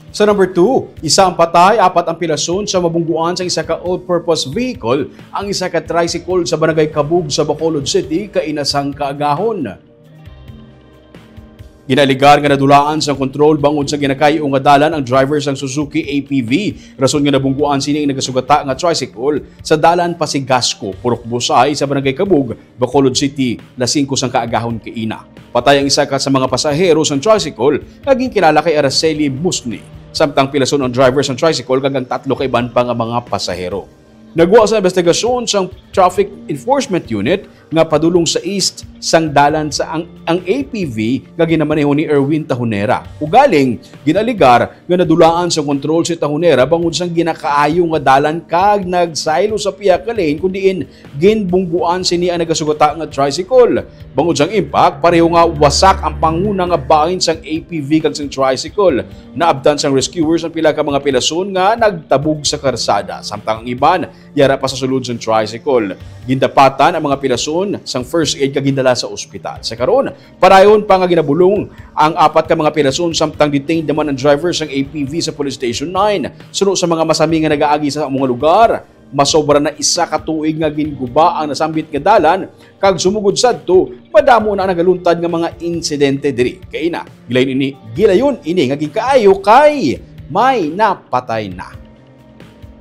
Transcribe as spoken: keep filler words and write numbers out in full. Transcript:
Sa number two, isa ang patay, apat ang pilason sa mabungguan sang isa ka all-purpose vehicle, ang isa ka tricycle sa Barangay Kabug sa Bacolod City, kaina sang kaagahon. Ginaaligar nga nadulaan sang kontrol bangod sa ginakay-o nga dalan ang driver sang Suzuki A P V, rason nga nabungguan sini ang nagasugata nga tricycle sa dalan Pasigasco, Purok Busay sa Barangay Kabug, Bacolod City, las singko sang kaagahon kaina. Patay ang isa ka sa mga pasahero sang tricycle nga ginkilala kay Araceli Musni, samtang pilason ang driver sang tricycle kag ang tatlo ka iban pa nga mga pasahero. Nagwa sa investigasyon sang Traffic Enforcement Unit nga padulong sa east sang dalan sa ang, ang A P V nga ginamaneho ni Erwin Tahonera. Ugaling, ginaligar nga nadulaan sa kontrol si Tahonera bangod sang ginakaayo nga dalan kag nagsaylo sa pihak nga lane, kun diin ginbungguan sini ang nagasugata nga tricycle. Bangod sang impact, pareho nga wasak ang panguna nga bahin sang A P V kag sang tricycle. Naabtan sang rescuers ang pila ka mga pilason nga nagtabog sa karsada, samtang ang iban yara pa sa sulod sang tricycle. Gindapatan ang mga pilason sang first aid kag gindala sa ospital. Sa karon, padayon pa nga ginabulong ang apat ka mga pilason, samtang detained naman ang driver sang A P V sa Police Station nine. Suno sa mga masami nga nagaagi sa among lugar, masobra na isa ka tuig nga ginguba ang nasambit nga dalan, kag sumugod sadto, madamo na ang nagaluntad nga mga insidente diri. Kaina, gilayon ini, gilayon ini nga ginkaayo kay may napatay na.